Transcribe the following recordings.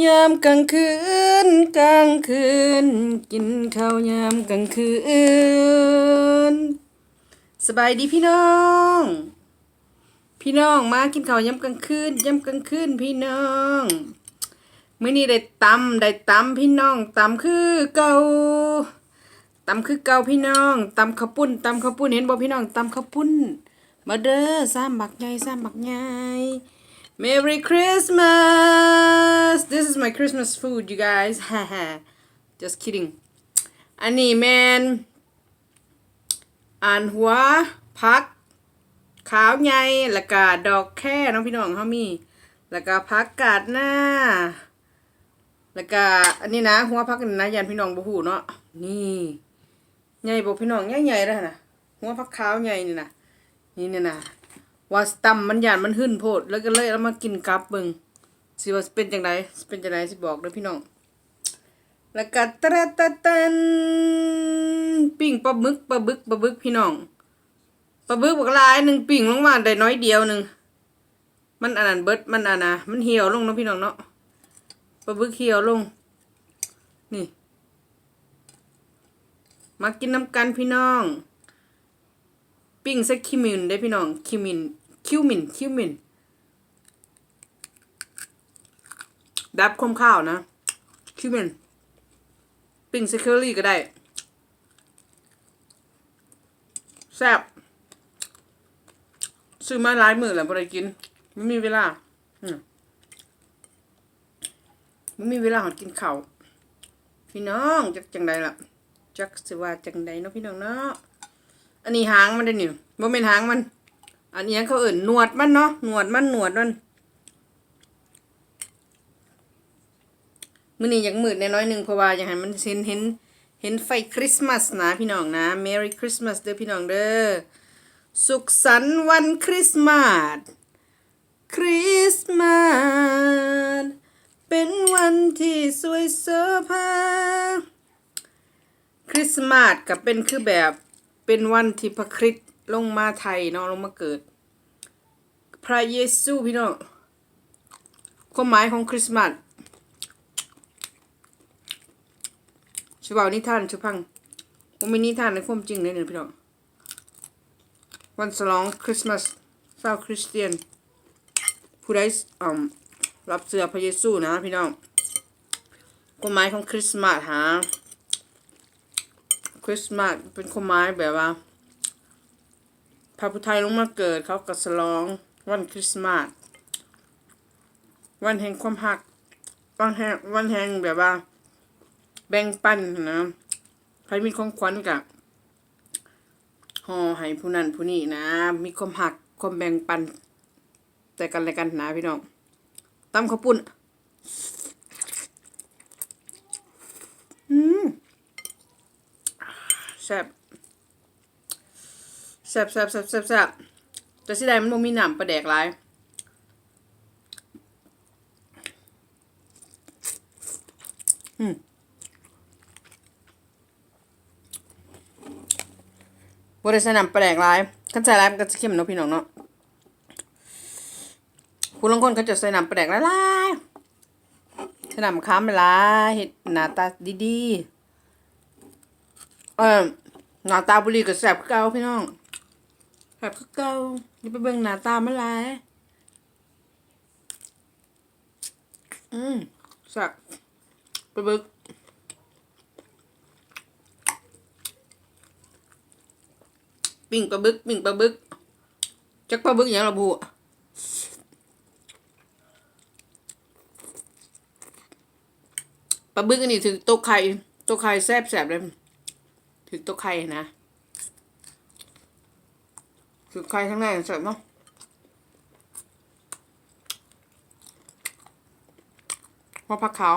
ຍາມກາງຄືນ ກາງຄືນ ກິນເຂົ້າຍາມກາງຄືນ. ສະບາຍດີພີ່ນ້ອງ ພີ່ນ້ອງ ມາກິນເຂົ້າຍາມກາງຄືນ ຍາມກາງຄືນພີ່ນ້ອງ. ມື້ນີ້ໄດ້ຕຳ ໄດ້ຕຳພີ່ນ້ອງ ຕຳຄືເກົ່າ ຕຳຄືເກົ່າພີ່ນ້ອງ ຕຳເຂົ້າປຸ້ນ ຕຳເຂົ້າປຸ້ນ ເຫັນບໍ່ພີ່ນ້ອງ ຕຳເຂົ້າປຸ້ນ. ມາເດີ ຊາມບັກໃຫຍ່ ຊາມບັກໃຫຍ່. Merry Christmas. This is my Christmas food, you guys. Just kidding. ອັນນີ້ແມ່ນ ອັນ ຫົວຜັກຂາວໃຫຍ່ ແລ້ວກະດອກແຄເນາະພີ່ນ້ອງ ເຮົາມີ ແລ້ວກະຜັກກາດນາ ແລ້ວກະອັນນີ້ນະ ຫົວຜັກນີ້ນະ ຢ້ານພີ່ນ້ອງບໍ່ຮູ້ເນາະ. ນີ້ ໃຫຍ່ບໍ່ພີ່ນ້ອງ? ໃຫຍ່ໆເດ້ຫັ້ນນະ ຫົວຜັກຂາວໃຫຍ່ນີ້ນະ ນີ້ ນີ້ນະ. ວ່າຊິຕຳມັນ ຢ້ານມັນຫຶນໂພດ ແລ້ວກໍເລີຍເອົາມາກິນກັບເບິ່ງ ຊິວ່າຊິເປັນຈັ່ງໃດ ຊິເປັນຈັ່ງໃດ ຊິບອກເດີພີ່ນ້ອງ. ແລ້ວກໍ ຕະແຕນ ປີ້ງປາໝຶກ ປາບຶກ ປາບຶກພີ່ນ້ອງ ປາບຶກບັກຫຼາຍໜຶ່ງ ປີ້ງລົງມາໄດ້ໜ້ອຍດຽວໜຶ່ງ ມັນອັນນັ້ນເບິດ ມັນອັນນ່າ ມັນຫ່ຽວລົງເນາະພີ່ນ້ອງເນາະ ປາບຶກຫ່ຽວລົງ. ນີ້ ມາກິນນຳກັນພີ່ນ້ອງ. ປີ້ງໃສ່ຂີ້ໝິ່ນເດ້ພີ່ນ້ອງ ຂີ້ໝິ່ນ ຄິວໝິ່ນ ຄິວໝິ່ນ ດັບຄວາມຄາວນະ ຂີ້ໝິ່ນ. ປີ້ງໃສ່ເຄີຣີກໍໄດ້ ແຊບ. ຊື້ມາຫຼາຍມື້ແລ້ວບໍ່ໄດ້ກິນ ບໍ່ມີເວລາ ອືມ ບໍ່ມີເວລາຫອດກິນເຂົ້າ ພີ່ນ້ອງ. ຈັກຈັ່ງໃດລະ ຈັກຊິວ່າຈັ່ງໃດເນາະພີ່ນ້ອງເນາະ. ອັນນີ້ຫາງມັນເດ້ນີ້ ບໍ່ແມ່ນຫາງມັນ ອັນອີຫຍັງເຂົາເອີ້ນ ໜວດມັນເນາະ ໜວດມັນ ໜວດມັນ. ມື້ນີ້ຢາກມືດແດ່ໜ້ອຍໜຶ່ງ ເພາະວ່າຢາກໃຫ້ມັນເຫັນ ເຫັນ ເຫັນໄຟຄຣິສມາສນະພີ່ນ້ອງນະ. Merry Christmas ເດີພີ່ນ້ອງເດີ ສຸກສັນວັນຄຣິສມາສ. ຄຣິສມາສເປັນວັນທີ່ສວຍໂສພາ. ຄຣິສມາສກໍເປັນຄືແບບ ເປັນວັນທີ່ພະຄຣິດລົງມາໄທເນາະ ລົງມາເກີດ ພະເຢຊູພີ່ນ້ອງ. ຄວາມໝາຍຂອງຄຣິສມາສ ຊິເວົ້ານິທານສູ່ຟັງ ບໍ່ແມ່ນນິທານໃນຄວາມຈິງເດ້ນີ້ພີ່ນ້ອງ. ວັນສະຫຼອງຄຣິສມາສ ຊາວຄຣິສຕຽນ ຜູ້ໃດ ອາ ຮັບເຊື່ອພະເຢຊູນະພີ່ນ້ອງ. ຄວາມໝາຍຂອງຄຣິສມາສຫາ ຄຣິສມາສເປັນຄວາມໝາຍແບບວ່າ ພະຜູ້ໄທລົງມາເກີດ ເຂົາກໍສະຫຼອງວັນຄຣິສມາສ ວັນແຫ່ງຄວາມຮັກ ວັນແຫ່ງ ວັນແຫ່ງແບບວ່າແບ່ງປັນຫັ້ນນະ. ໃຜມີຂອງຂວັນກະຫໍ່ໃຫ້ຜູ້ນັ້ນຜູ້ນີ້ນະ ມີຄວາມຮັກ ຄວາມແບ່ງປັນ ແຕ່ກັນແລະກັນນະພີ່ນ້ອງ. ຕຳເຂົ້າປຸ້ນ ອືມ ແຊບ ແຊບໆໆໆໆ. ແຕ່ເສຍດາຍມັນບໍ່ມີນ້ຳປາແດກຫຼາຍ ອືມ. ບໍ່ໄດ້ໃສ່ນ້ຳປາແດກຫຼາຍ ຄັນໃສ່ຫຼາຍມັນກໍຊິເຄັມເນາະພີ່ນ້ອງເນາະ. ຜູ້ລາງຄົນເຂົາເຈົ້າໃສ່ນ້ຳປາແດກຫຼາຍໆ ໃສ່ນ້ຳມະຂາມຫຼາຍໆ ເຮັດໜ້າຕາດີໆ. ເອີ ໜ້າຕາບໍ່ດີກໍແຊບຄືເກົ່າພີ່ນ້ອງ ແຊບຄືເກົ່າ. ຢ່າໄປເບິ່ງໜ້າຕາມັນຫຼາຍ. ອືມ ແຊບ ປາບຶກ ປີ້ງປາບຶກ ປີ້ງປາບຶກ ຈັກປາບຶກຫຍັງລະບໍ່ຮູ້. ປາບຶກອັນນີ້ຖືກໂຕໄຂ່ ໂຕໄຂ່ແຊບໆເດ້ ຖືກໂຕໄຂ່ນະ. ຄືໄຂ່ທາງໃນແຊບເນາະ. ຫົວຜັກຂາວ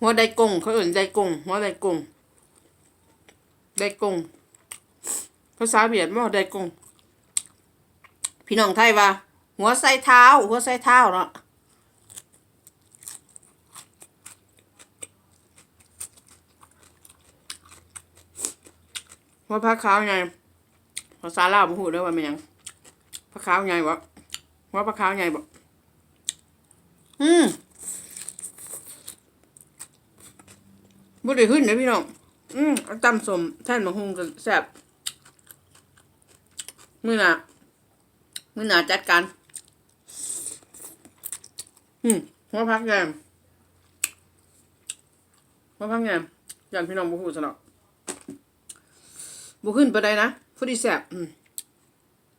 ຫົວໄດກົງ ເຂົາເອີ້ນໄດກົງ ຫົວໄດກົງ ໄດກົງ ພາສາຫວຽດເວົ້າໄດກົງ. ພີ່ນ້ອງໄທວ່າຫົວໄຊເທົ້າ ຫົວໄຊເທົ້າເນາະ. ຫົວຜັກຂາວໃຫຍ່ ພາສາລາວບໍ່ຮູ້ເດີວ່າແມ່ນຫຍັງ. ຜັກຂາວໃຫຍ່ບໍ? ຫົວຜັກຂາວໃຫຍ່ບໍ? ອືມ ບໍ່ໄດ້ຫຶ້ນເດ້ພີ່ນ້ອງ. ອືມ ເອົາຕຳສົ້ມແທນໝາກຫຸ່ງກໍແຊບ. ມື້ໜ້າ ມື້ໜ້າຈັດການ. ອືມ ຫົວຜັກແຍມ ຫົວຜັກແຍມ ຢ້ານພີ່ນ້ອງບໍ່ຮູ້ຊະເນາະ. ບໍ່ຫຶ້ນປານໃດນະ ພໍດີແຊບ. ອືມ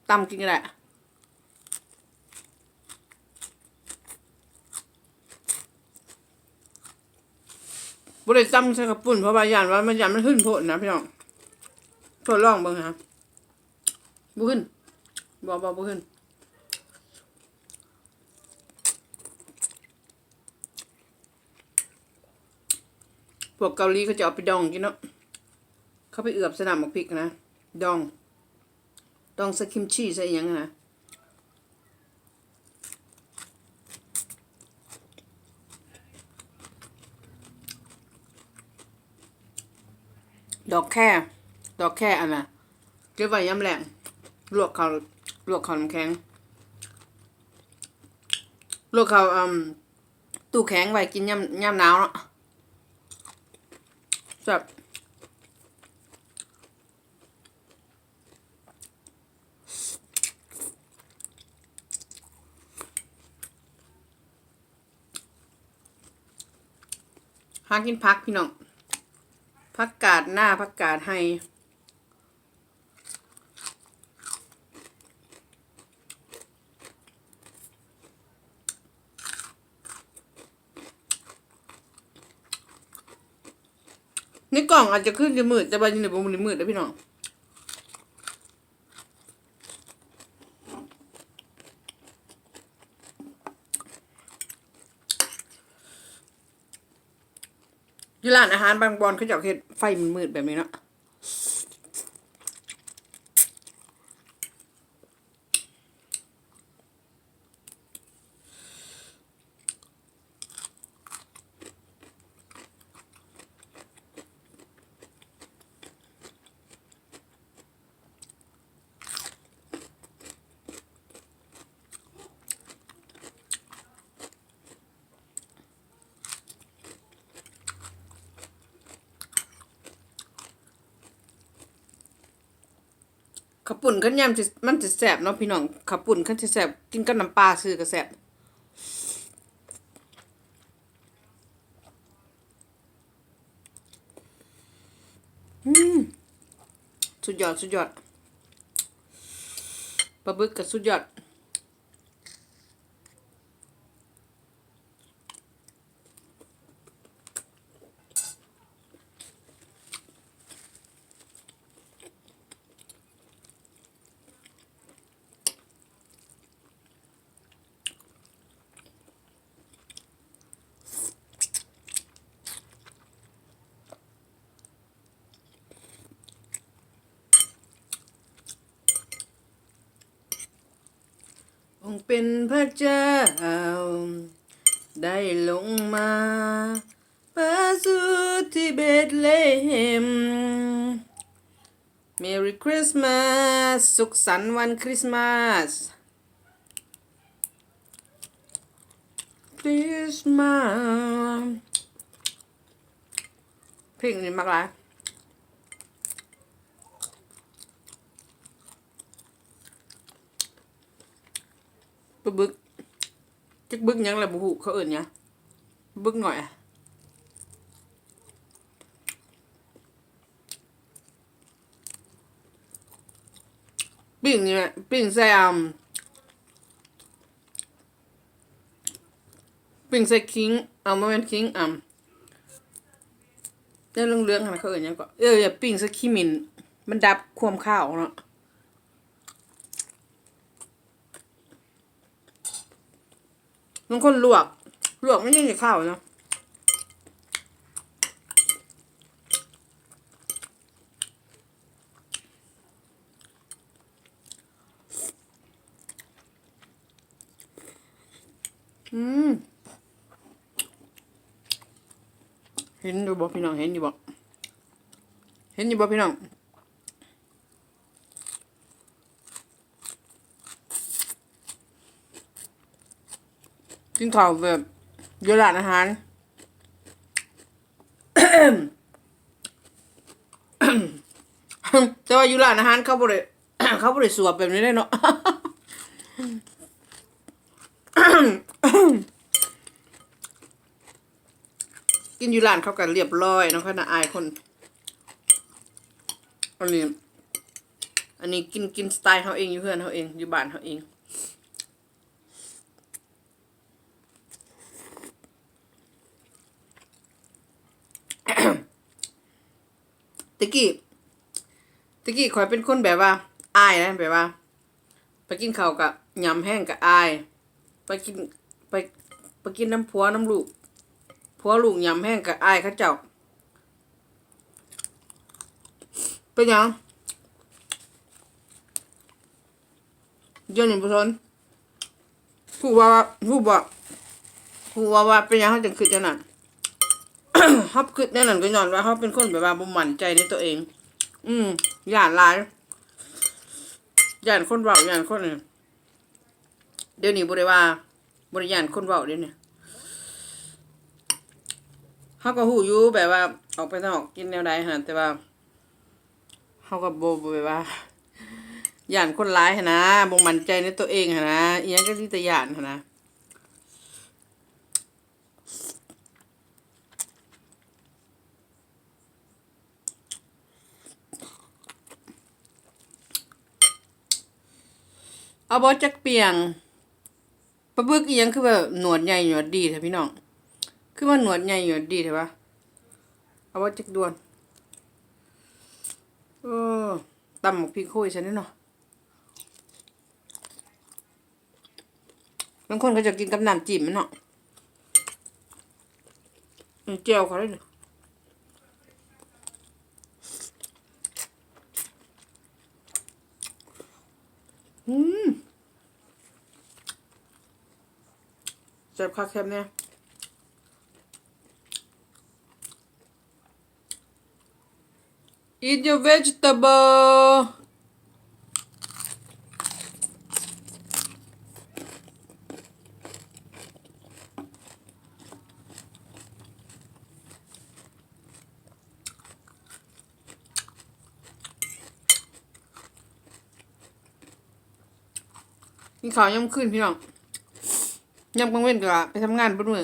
ຕຳກິນກໍໄດ້. ບໍ່ໄດ້ຕຳໃສ່ເຂົ້າປຸ້ນ ເພາະວ່າຢ້ານວ່າມັນ ຢ້ານມັນຫຶ້ນໂພດນະພີ່ນ້ອງ. ທົດລອງເບິ່ງນະ. ບໍ່ຫຶ້ນ ບໍ່ ບໍ່ ບໍ່ຫຶ້ນ. ພວກເກົາຫຼີເຂົາຈະເອົາໄປດອງກິນເນາະ ເຂົາໄປເອືອບໃສ່ນ້ຳໝາກພິກນະ ດອງ ດອງໃສ່ຄິມຊີໃສ່ອີ່ຫຍັງນະ. ດອກແຄ ດອກແຄອັນນະ ເກັບໄວ້ຍາມແລ້ງ ລວກເຂົ້າ ລວກເຂົ້ານ້ຳແຂງ ລວກເຂົ້າ ອືມ ຕູ້ແຂງໄວ້ກິນຍາມ ຍາມໜາວເນາະ ແຊບ. ຫາກິນຜັກພີ່ນ້ອງ ຜັກກາດນາ ຜັກກາດໄຮ່. ໃນກ້ອງອາດຈະຄືຊິມືດ ແຕ່ວ່າຢູ່ນີ້ບໍ່ໄດ້ມືດເດ້ພີ່ນ້ອງ. ຢູ່ຮ້ານອາຫານບາງບ່ອນ ເຂົາເຈົ້າເຮັດໄຟມືດໆແບບນີ້ເນາະ. ເຂົ້າປຸ້ນຄັນຍາມຊິ ມັນຊິແຊບເນາະພີ່ນ້ອງ. ເຂົ້າປຸ້ນຄັນຊິແຊບ ກິນກັບນ້ຳປາຊື່ກໍແຊບ. ອືມ ສຸດຍອດ ສຸດຍອດ. ປາບຶກກໍສຸດຍອດ. ອົງເປັນພະເຈົ້າໄດ້ລົງມາປະສູດທີ່ເບັດເລເຮັມ. Merry Christmas ສຸກສັນວັນຄຣິສມາສ. Christmas ເພງນີ້ມັກຫຼາຍ. ປາບຶກ ຈັກບຶກຫຍັງລະບໍ່ຮູ້ ເຂົາເອີ້ນຫຍັງ ບຶກນ້ອຍ. ປີ້ງນີ້ແຫຼະ ປີ້ງໃສ່ ອາ ປີ້ງໃສ່ຂີງ ເອົາ ບໍ່ແມ່ນຂີງ ອາ ແນວເຫຼືອງໆຫັ້ນ ເຂົາເອີ້ນຫຍັງເກາະ ເອີ ປີ້ງໃສ່ຂີ້ໝິ່ນ ມັນດັບຄວາມຄາວເນາະ. ບາງຄົນລວກ ລວກມັນຍັງຊິຄາວເນາະ. ອືມ ເຫັນຢູ່ບໍ່ພີ່ນ້ອງ ເຫັນຢູ່ບໍ່ ເຫັນຢູ່ບໍ່ພີ່ນ້ອງ? ກິນເຂົ້າແບບຢູ່ຮ້ານອາຫານ ແຕ່ວ່າຢູ່ຮ້ານອາຫານເຂົາບໍ່ໄດ້ ເຂົາບໍ່ໄດ້ສວບແບບນີ້ເດ້ເນາະ. ກິນຢູ່ຮ້ານເຂົາກໍລຽບລ້ອຍເນາະ ເຂົານະອາຍຄົນ. ອັນນີ້ ອັນນີ້ກິນ ກິນສະໄຕເຮົາເອງ ຢູ່ເຮືອນເຮົາເອງ ຢູ່ບ້ານເຮົາເອງ. ແຕ່ກີ້ ແຕ່ກີ້ຂ້ອຍເປັນຄົນແບບວ່າອາຍນະ ແບບວ່າ ໄປກິນເຂົ້າກະຫຍ້ຳແຮງກະອາຍ ໄປກິນ ໄປ ໄປກິນນຳຜົວນຳລູກ ຜົວລູກຫຍ້ຳແຮງກະອາຍເຂົາເຈົ້າ. ເປັນຫຍັງ? ດຽວນີ້ບໍ່ສົນ. ຮູ້ວ່າ ຮູ້ບໍ່ ຮູ້ວ່າ ວ່າເປັນຫຍັງເຮົາຈຶ່ງຄິດແນວນັ້ນ? ເຮົາຄິດແນວນັ້ນກໍຍ້ອນວ່າເຮົາເປັນຄົນແບບວ່າບໍ່ໝັ້ນໃຈໃນຕົວເອງ. ອືມ ຢ້ານຫຼາຍ ຢ້ານຄົນເວົ້າ ຢ້ານຄົນ ດຽວນີ້ບໍ່ໄດ້ວ່າ ບໍ່ໄດ້ຢ້ານຄົນເວົ້າເດນີ້. ເຮົາກໍຮູ້ຢູ່ແບບວ່າອອກໄປທາງນອກກິນແນວໃດຫັ້ນ ແຕ່ວ່າເຮົາກໍບໍ່ ບໍ່ແບບວ່າຢ້ານຄົນຫຼາຍຫັ້ນນະ ບໍ່ໝັ້ນໃຈໃນຕົວເອງຫັ້ນນະ ອີ່ຫຍັງກໍມີແຕ່ຢ້ານຫັ້ນນະ. ເອົາບໍ່ຈັກປ່ຽງ? ປາບຶກອີ່ຫຍັງຄືວ່າໜວດໃຫຍ່ໜວດດີແທ້ພີ່ນ້ອງ? ຄືວ່າໜວດໃຫຍ່ໜວດດີແທ້ວະ? ເອົາບໍ່ຈັກດ່ວນ? ເອີ ຕຳບັກພິກໂຄຍຊັ້ນເນາະ. ບາງຄົນເຂົາເຈົ້າກິນກັບນ້ຳຈິ້ມເນາະ. ແຈ່ວເຂົາເດ້ນີ້. ອືມ ແຊບຄັກແຊບແນ່. Eat your vegetable. ກິນເຂົ້າຍາມຄືນພີ່ນ້ອງ ຍາມກາງເວັນກໍໄປທຳງານເບິດມື້.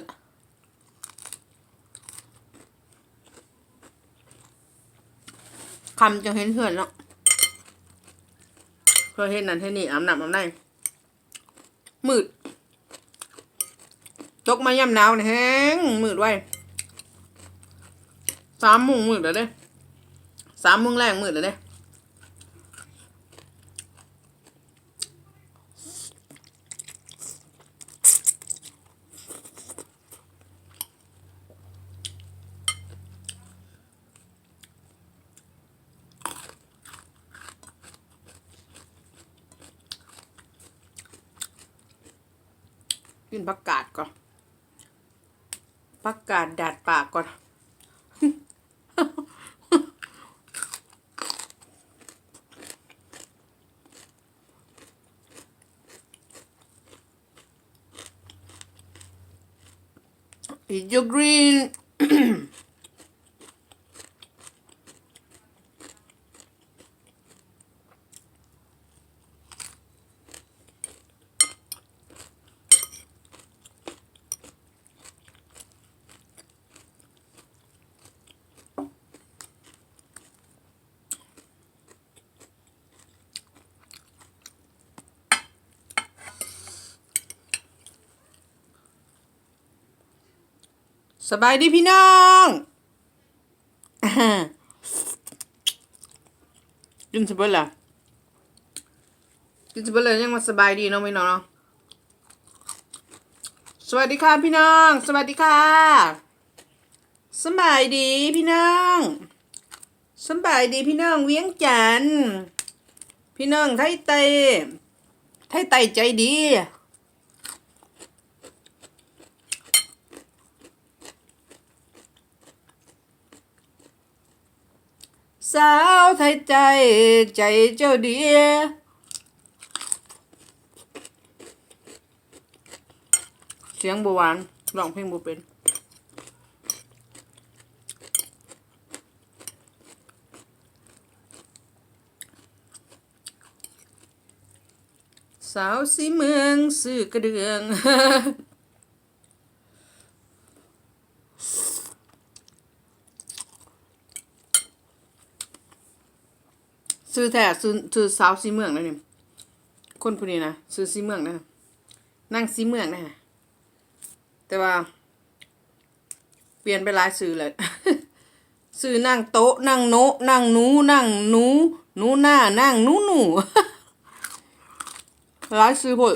ຄ່ຳຈັ່ງເຫັນເຮືອນເນາະ ເພື່ອເຮັດນັ້ນເຮັດນີ້ ອາບນ້ຳອາບໃນ. ມືດ ຕົກມາຍາມໜາວນີ້ແຮງມືດໄວ. ສາມໂມງມືດແລ້ວເດ້ ສາມໂມງແລງມືດແລ້ວເດ້. ກິນຜັກກາດກ່ອນ ຜັກກາດດາດປາກກ່ອນ. Eat your green. ສະບາຍດີພີ່ນ້ອງ ກິນຊິເບິດລະ ກິນຊິເບິດລະ ຍັງວ່າສະບາຍດີເນາະ ພີ່ນ້ອງເນາະ. ສະຫວັດດີຄ່ະພີ່ນ້ອງ ສະຫວັດດີຄ່ະ ສະບາຍດີພີ່ນ້ອງ ສະບາຍດີພີ່ນ້ອງວຽງຈັນ ພີ່ນ້ອງໄທໃຕ້ ໄທໃຕ້ໃຈດີ. ສາວໄທໃຕ້ໃຈເຈົ້າດີ. ສຽງບໍ່ຫວານ ຮ້ອງເພງບໍ່ເປັນ. ສາວສີເມືອງຊື້ກະເດືອງ. ຊື່ແທ້ ຊື່ ຊື່ສາວສີເມືອງເດ້ນີ້ ຄົນຜູ້ນີ້ນະ ຊື່ສີເມືອງເດ້ ນາງສີເມືອງເດ້ ແຕ່ວ່າປ່ຽນໄປຫຼາຍຊື່ແລ້ວ ຊື່ນາງໂຕະ ນາງໂນະ ນາງໜູ ນາງໜູ ໜູນາ ນາງໜູໜູ ຫຼາຍຊື່ໂພດ.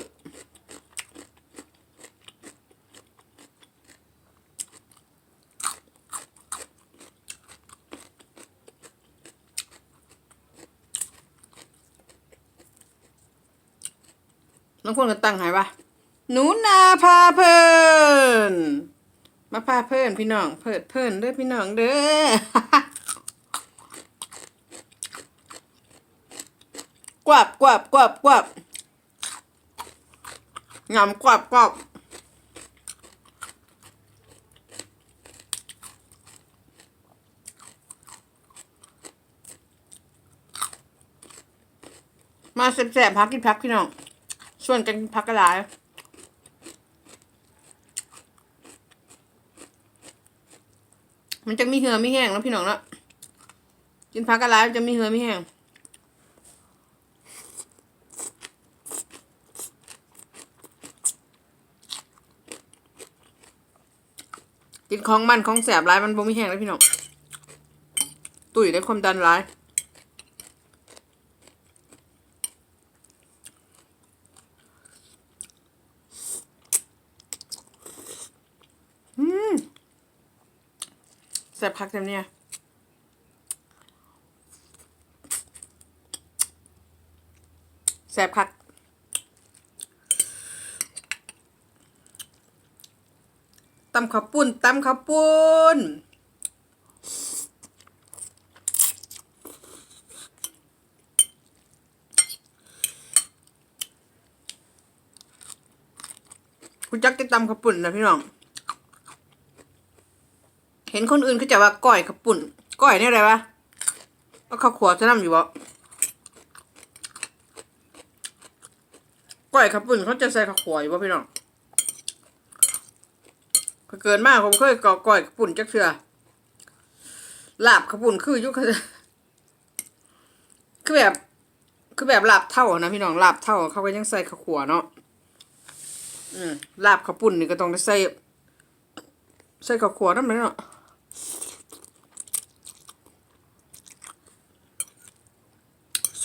ລາງຄົນກໍຕັ້ງໃຫ້ວ່າ ໜູນາພາເພີ້ນ ມາພາເພີ້ນພີ່ນ້ອງ ເພີດເພີ້ນເດີພີ່ນ້ອງເດີ ກວາບ ກວາບ ກວາບ ກວາບ. ຫຍຳກວບໆ ມາແຊບໆ ຫາກິນຜັກພີ່ນ້ອງ ຊວນກັນກິນຜັກຫຼາຍໆ ມັນຈັ່ງມີເຫື່ອມີແຮງເນາະພີ່ນ້ອງເນາະ ກິນຜັກຫຼາຍໆ ມັນຈັ່ງມີເຫື່ອມີແຮງ. ກິນຂອງມັນຂອງແຊບຫຼາຍ ມັນບໍ່ມີແຮງເດ້ພີ່ນ້ອງ ຕຸ້ຍໄດ້ຄວາມດັນຫຼາຍ. ອືມ ແຊບຄັກແຊບແນ່ ແຊບຄັກ ຕຳເຂົ້າປຸ້ນ ຕຳເຂົ້າປຸ້ນ. ຮູ້ຈັກແຕ່ຕຳເຂົ້າປຸ້ນນະພີ່ນ້ອງ ເຫັນຄົນອື່ນເຂົາເຈົ້າວ່າກ້ອຍເຂົ້າປຸ້ນ ກ້ອຍແນວໃດວະ ເອົາເຂົ້າຂົ້ວໃສ່ນຳຢູ່ບໍ່ ກ້ອຍເຂົ້າປຸ້ນເຂົາເຈົ້າໃສ່ເຂົ້າຂົ້ວຢູ່ບໍ່ພີ່ນ້ອງ ຂ້ອຍເກີດມາຂ້ອຍບໍ່ເຄີຍ ກ- ກ້ອຍເຂົ້າປຸ້ນຈັກເທື່ອ ລາບເຂົ້າປຸ້ນຄືຢູ່ ຄືແບບ ຄືແບບລາບເທົ້ານະພີ່ນ້ອງ ລາບເທົ້າເຂົາກໍຍັງໃສ່ເຂົ້າຂົ້ວເນາະ ອືມ ລາບເຂົ້າປຸ້ນນີ້ກໍຕ້ອງໄດ້ໃສ່ ໃສ່ເຂົ້າຂົ້ວນຳເນາະ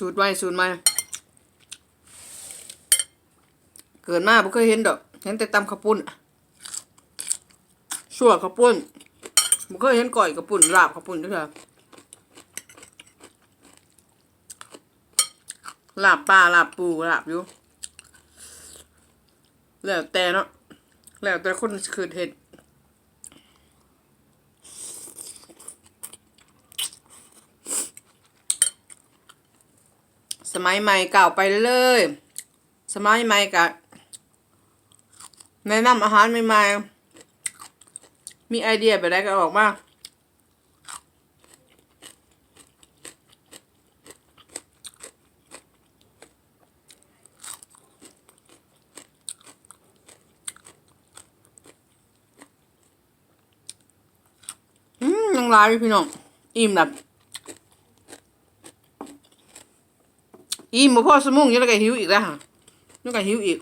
ສູດໃໝ່ ສູດໃໝ່ ເກີດມາບໍ່ເຄີຍເຫັນດອກ ເຫັນແຕ່ຕຳເຂົ້າປຸ້ນ ຊົ່ວເຂົ້າປຸ້ນ ບໍ່ເຄີຍເຫັນກ້ອຍເຂົ້າປຸ້ນ ລາບເຂົ້າປຸ້ນຈັກເທື່ອ ລາບປາ ລາບປູ ລາບຢູ່ ແລ້ວແຕ່ເນາະ ແລ້ວແຕ່ຄົນຊິຄິດເຮັດ. ສະໄໝໃໝ່ກ້າວໄປເລື້ອຍໆ ສະໄໝໃໝ່ກະແນະນຳອາຫານໃໝ່ໆ ມີໄອເດຍແບບໃດກໍອອກມາ. ອືມ ຍັງຫຼາຍຢູ່ພີ່ນ້ອງ ອີ່ມລະ ອີ່ມບໍ່ພໍຊົ່ວໂມງ ຈັ່ງໃດກໍຫິວອີກແລ້ວຫະ ຍັງກໍຫິວອີກ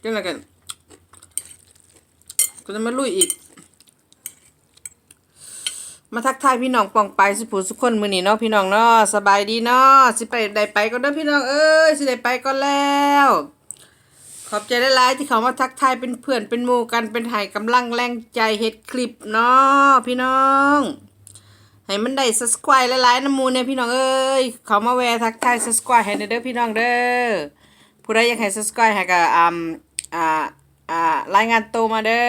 ຈັ່ງໃດກໍ ກໍຈະມາລຸຍອີກ. ມາທັກທາຍພີ່ນ້ອງປ້ອງປາຍສູ່ຜູ້ສູ່ຄົນມື້ນີ້ເນາະ ພີ່ນ້ອງເນາະ ສະບາຍດີເນາະ ຊິໄປ ໄດ້ໄປກ່ອນເດີພີ່ນ້ອງເອີຍ ຊິໄດ້ໄປກ່ອນແລ້ວ. ຂອບໃຈຫຼາຍໆ ທີ່ເຂົ້າມາທັກທາຍເປັນເພື່ອນເປັນໝູ່ກັນ ເປັນໃຫ້ກຳລັງແຮງໃຈເຮັດຄລິບເນາະພີ່ນ້ອງ ໃຫ້ມັນໄດ້ subscribe ຫຼາຍໆ ນຳໝູ່ແດ່ພີ່ນ້ອງເອີຍ ເຂົ້າມາແວ່ທັກທາຍ subscribe ໃຫ້ແດ່ເດີພີ່ນ້ອງເດີ ຜູ້ໃດຢາກໃຫ້ subscribe ໃຫ້ກໍ ອ່າ ອ່າ ອ່າ ລາຍງານໂຕມາເດີ.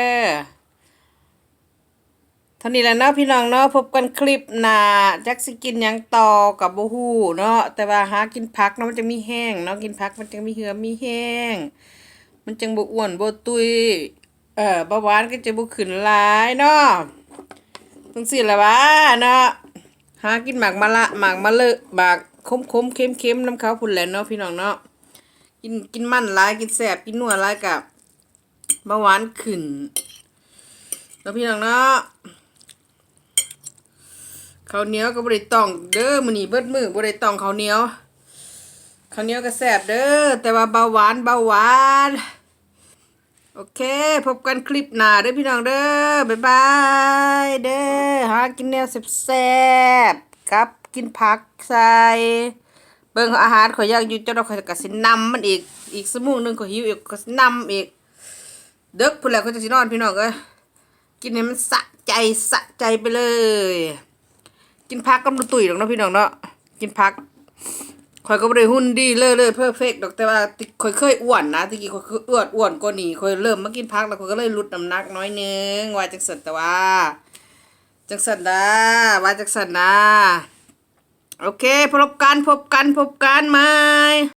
ເທົ່ານີ້ແຫຼະເນາະພີ່ນ້ອງເນາະ ພົບກັນຄລິບໜ້າ ຈັກຊິກິນຫຍັງຕໍ່ກໍບໍ່ຮູ້ເນາະ ແຕ່ວ່າຫາກິນຜັກເນາະ ມັນຈັ່ງມີແຮງເນາະ ກິນຜັກມັນຈັ່ງມີເຫື່ອມີແຮງ ມັນຈັ່ງບໍ່ອ້ວນບໍ່ຕຸ້ຍ ເອີ ເບົາຫວານກໍຈະບໍ່ຂຶ້ນຫຼາຍເນາະ. ຈັ່ງຊີ້ລະຫວາເນາະ ຫາກິນໝາກມະລະ ໝາກມະເລີະ ໝາກຂົມໆ ເຄັມໆ ນຳເຂົາພຸ້ນແຫຼະເນາະ ພີ່ນ້ອງເນາະ. ກິນ ກິນມັນຫຼາຍ ກິນແຊບ ກິນນົວຫຼາຍກະເບົາຫວານຂຶ້ນເນາະ ພີ່ນ້ອງເນາະ. ເຂົ້າໜຽວກໍບໍ່ໄດ້ຕ້ອງເດີ້ ມື້ນີ້ເບິດມື້ບໍ່ໄດ້ຕ້ອງເຂົ້າໜຽວ. ເຂົ້າໜຽວກໍແຊບເດີ້ ແຕ່ວ່າເບົາຫວານ ເບົາຫວານ. ໂອເຄ ພົບກັນຄລິບໜ້າເດີ້ ພີ່ນ້ອງເດີ້ ບາຍບາຍເດີ້. ຫາກິນແນວແຊບໆ ກັບກິນຜັກໃສ່ ເບິ່ງອາຫານຂ້ອຍຍັງຢູ່ ຈັກໜ່ອຍຂ້ອຍກໍຊິນຳມັນອີກ ອີກຊົ່ວໂມງໜຶ່ງຂ້ອຍຫິວອີກ ຂ້ອຍຊິນຳອີກ. ເດິກພຸ້ນແຫຼະຂ້ອຍຈັ່ງຊິນອນ ພີ່ນ້ອງເອີຍ. ກິນໃຫ້ມັນສະໃຈ ສະໃຈໄປເລີຍ. ກິນຜັກກັບນ້ຳຕຸ້ຍດອກເນາະ ພີ່ນ້ອງເນາະ ກິນຜັກ. ຂ້ອຍກໍບໍ່ໄດ້ຫຸ່ນດີເລີເລີເພີເຟັກດອກ ແຕ່ວ່າຂ້ອຍເຄີຍອ້ວນນະ ແຕ່ກີ້ຂ້ອຍຄືອວດ ອ້ວນກວ່ານີ້. ຂ້ອຍເລີ່ມມາກິນຜັກແລ້ວ ຂ້ອຍກໍເລີຍຫຼຸດນ້ຳໜັກໜ້ອຍໜຶ່ງ ວ່າຈັ່ງຊັ້ນ. ແຕ່ວ່າຈັ່ງຊັ້ນດາ ວ່າຈັ່ງຊັ້ນນາ. ໂອເຄ ພົບກັນ ພົບກັນ ພົບກັນໃໝ່.